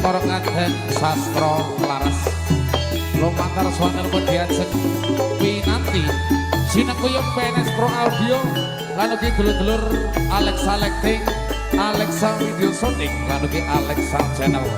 para kadang sastra laras. Lumantar swantenipun diajeng winanti sinengkuyung PNS Pro Audio lan ugi dulur-dulur Alexa Lighting, Alexa Video Shooting lan ugi Alexa Channel.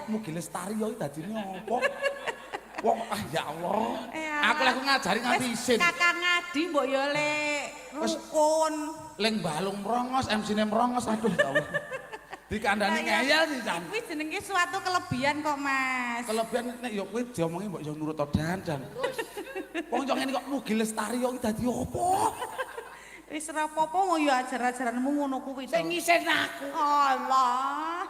Mugi lestari ya dadine apa? Wong ah ya Allah. Aku lek ngajari nganti isin. Kakang Ngadi mbok ya le rukun. Ling balung mrongos, MC-ne mrongos aduh ya Allah. Dikandani ngeyel sih Jan. Kuwi jenenge suatu kelebihan kok, Mas. Kelebihan nek ya kuwi diomongi mbok ya nurut to dan. Wong yo ngene kok mugi lestari ya dadi apa? Wis ora apa-apa wong ya ajar-ajaranmu ngono kuwi to. Sing ngisen aku. Allah.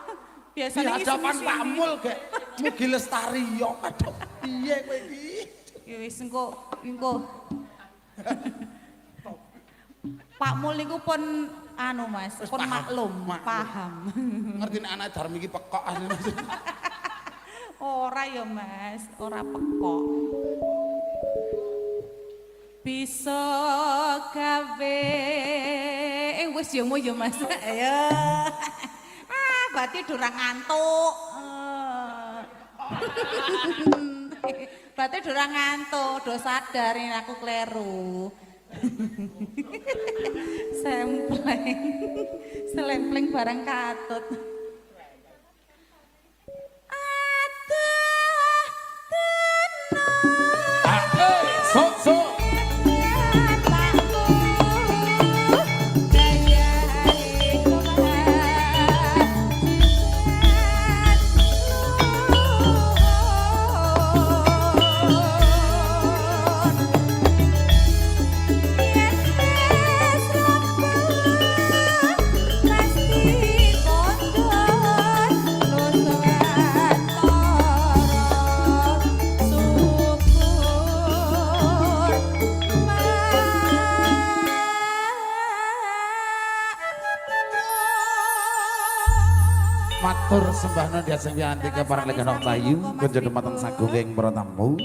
Biasane di hadapan Pak Mul gek mugi lestari yo aduh piye kowe iki ya wis engko engko Pak Mul niku pun anu Mas pun maklum paham ngerti nek anak Darmi iki pekok asline ora ya Mas ora pekok bisa gawe wis ya ya Mas ayo. Berarti durang ngantuk. Berarti durang ngantuk, do sadar ini aku kleru. Sempleng. Selempleng barang katut. Aduh, tenang. Sok-sok. Matur sembah nuwun diajeng piyanti para legenok Bayu kunjung dumateng sagunging para tamu.